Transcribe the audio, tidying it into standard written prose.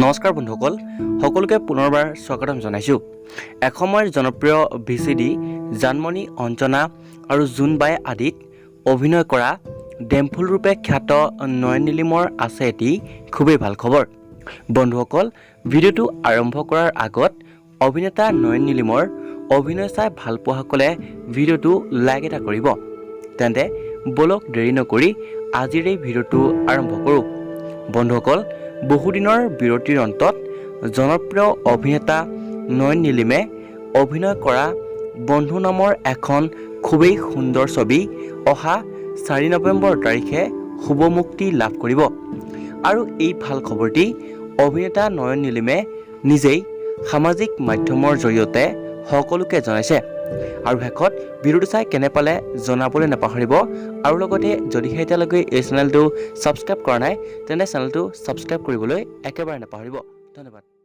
নমস্কাৰ বন্ধুসকল, সকলোকে পুনৰবাৰ স্বাগতম জনাইছোঁ। এসময়ৰ জনপ্ৰিয় ভিচিডি জানমণি, অঞ্জনা আৰু জোনবাই আদিত অভিনয় কৰা ডেমফুল ৰূপে খ্যাত নয়ন নীলিমৰ আছে এটি খুবেই ভাল খবৰ। বন্ধুসকল, ভিডিঅ'টো আৰম্ভ কৰাৰ আগত অভিনেতা নয়ন নীলিমৰ অভিনয় চাই ভাল পোৱাসকলে ভিডিঅ'টো লাইক এটা কৰিব। তেন্তে ব'লক, দেৰি নকৰি আজিৰ এই ভিডিঅ'টো আৰম্ভ কৰোঁ। বন্ধুসকল, বহুদিনৰ বিৰতিৰ অন্তত জনপ্ৰিয় অভিনেতা নয়ন নীলিমে অভিনয় কৰা বন্ধু নামৰ এখন খুবেই সুন্দৰ ছবি অহা 4 নৱেম্বৰ তাৰিখে শুভমুক্তি লাভ কৰিব আৰু এই ভাল খবৰটি অভিনেতা নয়ন নীলিমে নিজেই সামাজিক মাধ্যমৰ জৰিয়তে সকলোকে জনাইছে। আৰু শেষত ভিডিঅ'টো চাই কেনে পালে জনাবলৈ নাপাহৰিব আৰু লগতে যদিহে এতিয়ালৈকে এই চেনেলটো ছাবস্ক্ৰাইব কৰা নাই, তেন্তে চেনেলটো ছাবস্ক্ৰাইব কৰিবলৈ একেবাৰে নাপাহৰিব। ধন্যবাদ।